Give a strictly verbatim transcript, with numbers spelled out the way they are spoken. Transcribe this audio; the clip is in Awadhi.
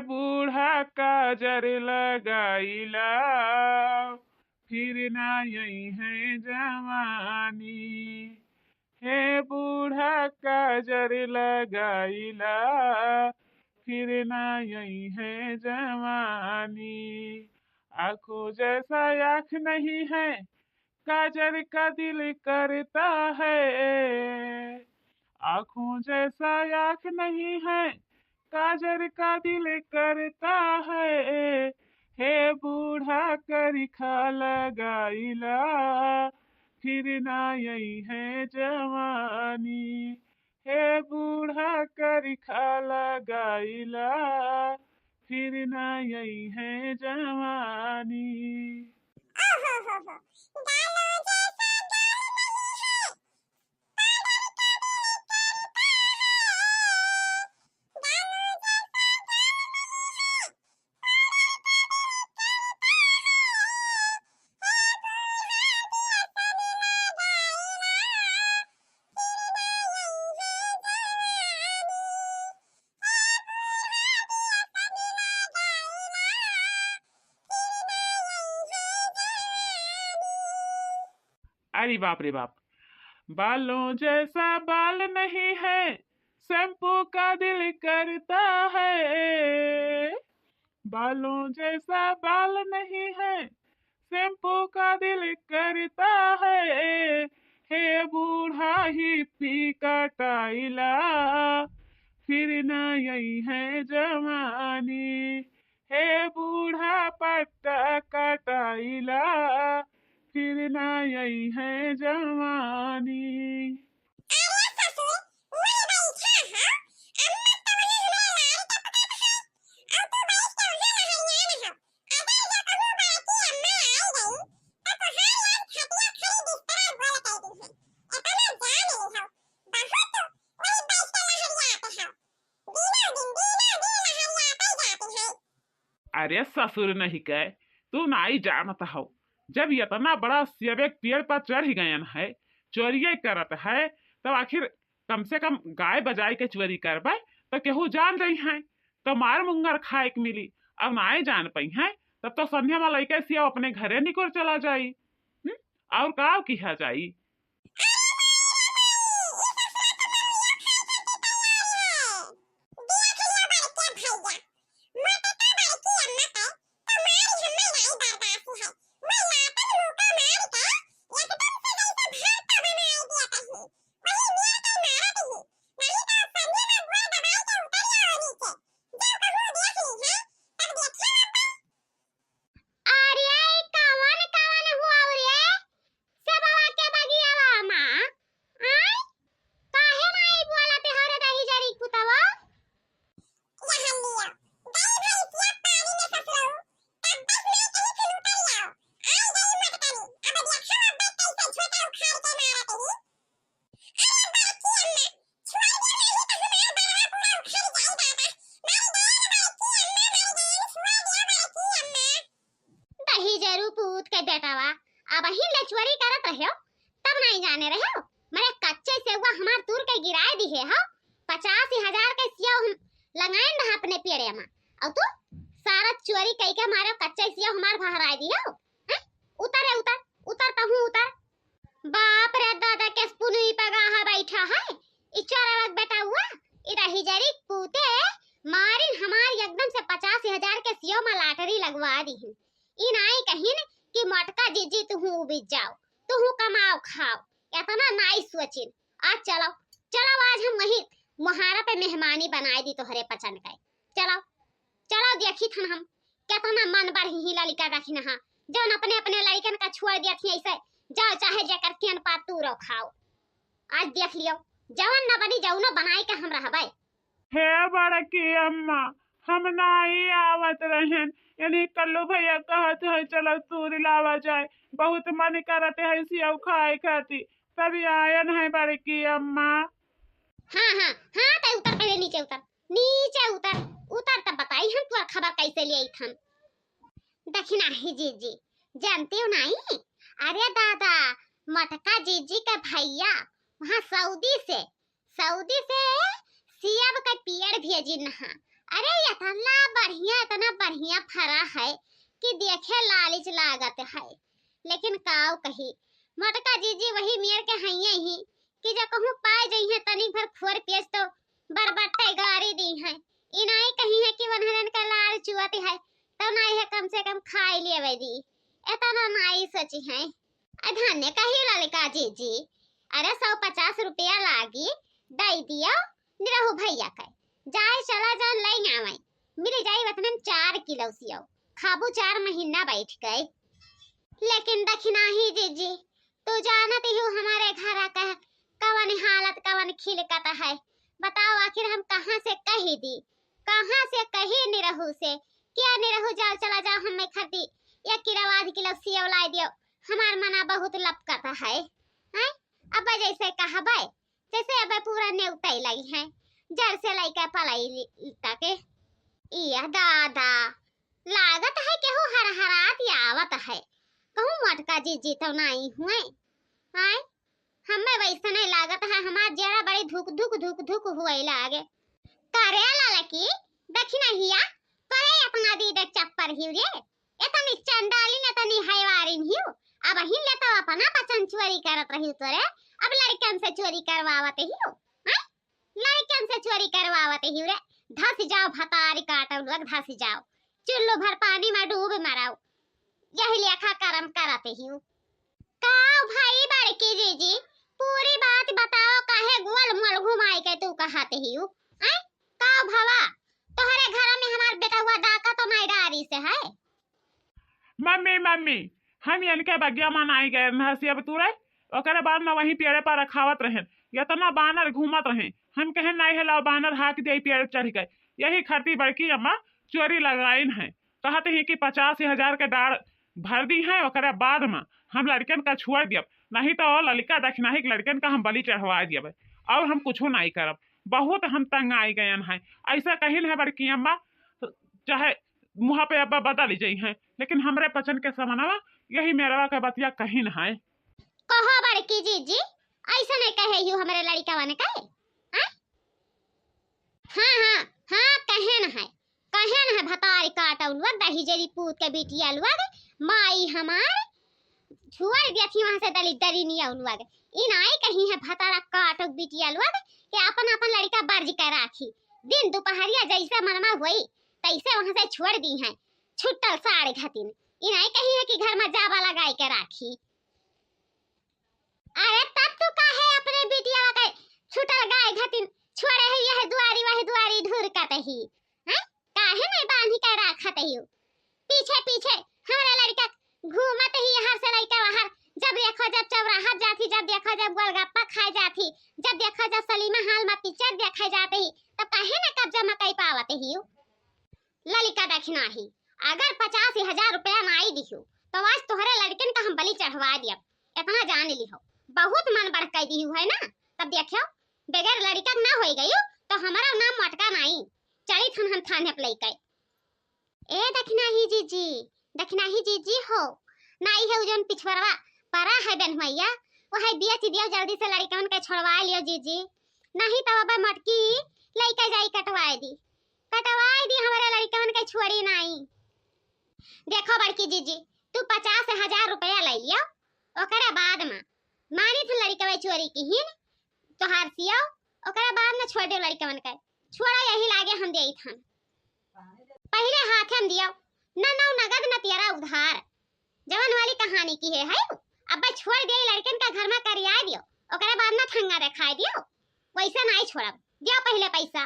बूढ़ा काजर लगाइला, फिर ना अइहैं जवानी। हे बूढ़ा काजर लगाइला, फिर ना अइहैं जवानी। आँखों जैसा आँख नहीं है, काजर का दिल करता है। आँखों जैसा आँख नहीं है, काजर का दिल करता है। हे बूढ़ा करिखा लगाइला, फिर ना अइहैं जवानी। हे बूढ़ा करिखा लगाइला, फिर ना अइहैं जवानी। ओहो हो हो, गालो जैसा गाल नहीं है, पाउडर का दिल करता है। गालो जैसा गाल नहीं है, पाउडर का दिल करता है। हे बूढ़ा दिया सन लगाइला, फिर ना अइहैं जवानी। अरे बाप रे बाप, बालों जैसा बाल नहीं है, शैम्पू का दिल करता है। बालों जैसा बाल नहीं है, शैम्पू का दिल करता है। हे बूढ़ा हिप्पी कटाइला, फिर ना अइहैं जवानी। हे बूढ़ा पट्टा कटाइला, फिर ना अइहैं जवानी। अरे ससुर, वही बैठा है, अम्मा तो वही हमारे लाल टपकत है, और तू बैठ के उन्हें नहरिया में हो। अगर ये कहूँ बाकी अम्मा आई गई, तो तुम्हारी आज खटिया खड़ी बिस्तरा गोल कर दी है। इतना जान ली हो, बहुत वही बैठ के नहरिया पे हो। दिनों दिन, दिनों दिन नहरिया पे जाती है। अरे ससुर नहीं के, तू नाई जानत हौ। जब इतना बड़ा सेब एक पेड़ पर चढ़ गयन है, चोरिये करत है, तब आखिर कम से कम गाय बजाय के चोरी करबै, तो केहू जान जइहैं, तो मार मुंगर खाए के मिली। अब नाई जान पइहैं, तब तो संध्या मा लइके सेब अपने घरे निकुर चला जाई। हम्म? और का किहा जाई? अरे, ई कवन, कवन हुआ रे? सेबवा के बगियावा मा? आय? काहे नाई बोलत हौ रे दही जरी पुतवा? यहाँ लिया। गई भैंसिया पानी में ससुरऊ। तब बस मैं कहीं से उतर आओ। आई गई मटकनी। अब देखो अब कैसे झोंका उखाड़ के मारत ही। अरे बड़की अम्मा, छोड़ दे नहीं तो हमार बड़वा पूरा उखड़ जाई दादा। मार दे रे बड़की अम्मा, मार दे, छोड़ दे बड़की अम्मा। दही जरू पूत के बेटवा, अबहिन ले चोरी करत रह्यो, तब नाई जाने रह्यो। मरे कच्चे सेउआ हमार तूर के गिराए दिहे हो, पचासी हजार के सेव हम लगाएन रहा अपने पेड़े मा, और तू सारा चोरी कई के मारे कच्चे सेव हमार भहराए दिहे हो। हैं? उतर रे उतर, उतर तहूँ उतर। बाप रे दादा, केस पुनुई पे गाहा बैठा है। ई चोरवा के बेटउआ, ई रही जरी पूते, मारिन हमार एकदम से पचासी हजार के सेव मा lottery लगवा दिहिन। ई नाई कहिन कि मोटका जीजी तुहूँ उबिज जाओ, तुहूँ कमाओ खाओ, एतना नाई सोचिन। आज चलो, चलो आज हम वहीं मोहारा पे मेहमानी बनाए दी तोहरे पचन के। चलो, चलो देखी थन हम केतना मन बढ़ी लड़का रखिन हा, जौन अपने अपने लड़कन का छोड़ दिया थी ऐसे, जाओ चाहे जेकर केन पा तू रहो खाओ। आज देख लियो, जवन न बनी जौनो बनाए के हम रहबे। हे बड़की अम्मा, हम नाई आवत रहेन, यानी कल्लू भैया कहत है चलो तूर लावा जाए, बहुत मन करत है सेव खाए खाती, तभी आयन है बड़की अम्मा। हाँ, हाँ, हाँ, ते उतर पहले नीचे उतर, नीचे उतर, उतर तब बताई हम तोर खबर कैसे ले आई थन। दखिना ही जीजी, जानते हो नाई? अरे दादा, मोटका जीजी के भैया वहाँ सऊदी से, सऊदी से सेब के पेड़ भेजिन हा। अरे इतना बढ़िया, इतना बढ़िया फरा है कि देखे लालिच लागत है, लेकिन काव कही, मोटका जीजी वही मेर के हइये ही कि जब कहूँ पाए जइहे तनिक भर खोर पेच तो बरबट्टे गारी दीहे। ई नाई कहिहे कि वनहरन का लार चुअत है, तो नाई है कम से कम खाई लेवे दी, इतना नाई सोचिहे। अ धन्य कही ललिका जीजी, अरे सौ पचास रुपया लागी, दई दियो निरहू भैया के, जाए चला जान लई आवे, मिल जाई वतने में चार किलो सियो, खाबू चार महीना बैठ के। लेकिन दखिनाही जीजी, तू जानत ही हो हमरे घरा का कवन हालत, कवन खिलकत है। बताओ आखिर हम कहाँ से कही दी, कहाँ से कही निरहू से, क्या निरहू जाओ चला जाओ, हमें खरीदी एक किलो आध किलो सियो लाई दियो, हमार मना बहुत लपकत है। हैं? अब जैसे कहबे, जैसे अब पूरा नेउतई लगी है, जड़ से लइका पलई तक। इया दादा, लागत है केहू हरहरात आवत है। कहूँ मोटका जीजी तो नाई हुए। आय, हमें वैसने लागत है, हमार जेड़ा बड़ी धुक धुक धुक धुक हुए लागे। करे ललकी, दखिनहिया, करे अपना दीदे चप्पर हिउ रे। एतनी चंडालिन, एतनी हैवारिन हिउ। अबहिन ले तो अपना पचन चोरी करत रहिउ तोरे, अब लड़कन से चोरी करवावत हिउ। हैं? लड़कन से चोरी करवावत हिउ रे। धस जाओ भतारी काटो लोग, धस जाओ। चुल्लू भर पानी में डूब मराओ। यही लेखा करम करत हिउ। काव भाई बड़की जीजी, पूरी बात बताओ, काहे गोल मोल घुमाई के तू कहत हिउ? हैं? काव भवा, तोहरे घर में हमार बेटवा डाका तो नहीं डारी से है? मम्मी, मम्मी, हम इनके बगिया में नाई गए रहन हसी अब तू रे, ओकरे बाद में वहीं पेड़े पर रखावत रहन, इतना बानर घूमत रहे, हम कहे नाई है लाओ बानर हाक दे पेड़ चढ़ के, यही खातिर बड़की अम्मा चोरी लगाइन है, कहत ही कि पचास हजार के डाड़ भर दी है, ओकरे बाद में हम लड़कन का छोड़ दियब, नहीं तो ललिका दखिनाही के लड़कन का हम बलि चढ़वा दियब और हम कुछो नाई करब। बहुत हम तंग आई गयन हैं। ऐसा कहिन है बड़की अम्मा, चाहे मुँह पे अब्बा बदल जइहैं, लेकिन हमरे पचन के समनवा यही मेरवा के बतिया कहिन है। कहो बड़की जीजी, ऐसा नहीं कहे हिउ हमरे लड़िकवन के, हाँ? हाँ, हाँ, हाँ, कहेन है, कहेन है भतारी काटउ लोग, दहिजरी पूत के बिटिया लोग, माई हमार छोड़ दिया थी वहाँ से दलिद्दरिनिया लोग। ई नाई कहिहैं भतारा काटउ बिटिया लोग कि अपन अपन लड़िका बर्ज के राखी, दिन दुपहरिया जैसे मनमा होई तैसे वहाँ से छोड़ दीहैं, छुट्टल साढ़ घतिन। ई नाई कहिहैं कि घर में जावा लगाई के राखी। अरे तब तू काहे अपने बिटिया के छुट्टल गाय घतिन छोड़े है, यह दुआरी वह दुआरी ढुरकत ही, हैं? काहे नहीं बांधी के राखत हिउ? पीछे पीछे हमरे लड़िका घूमत ही हर से लइका वहर, जब देखो जब चौराहा जाथी, जब देखो जब गोलगप्पा खाए जाथी, जब देखो जब सलीमा हाल में पिक्चर देखे जात ही, तब काहे न कब्जा में कई पावत हिउ? ललिका दखिनाही, अगर पचास हजार रुपया नाई दिहु, तो आज तोहरे लड़कन का हम बलि चढ़वा दियब, इतना जान लिहो। बहुत मन बढ़ कई दिहु है ना, तब देखियो, बगैर लड़िका के ना होई गयु, तो हमारा नाम मोटका नाई। चली थन हम थाने पे लइके। ए दखिनाही जीजी, दखिनाही जीजी हो, नाई है उ जौन पिछवरवा परा है बेनहुआइया, वो है बेच दियो, जल्दी से लड़िकवन के छोड़वा लियो जीजी, नहीं तो अब मोटकी लइके जाई कटवाए दी, कटवाए दी, हमारे लड़िकवन के छोड़ी नाई। देखो बड़की जीजी, तू पचास हजार रुपया ले लियो, ओकरे बाद में मानी थन लड़िकवे चोरी किहिन तोहार सियो, ओकरे बाद में छोड़ दे लड़िकवन के, छोड़ो यही लागे हम देई थन। पहिले हाथे में दियो, न नौ नगद न तेरा उधार। जवन वाली कहानी की है, है उ? अब छोड़ दियो, लड़कन का घर में करिया दियो, ओकरे बाद में ठंगा दिखाई दियो। वैसे नाई छोड़ब, दियो पहिले पैसा।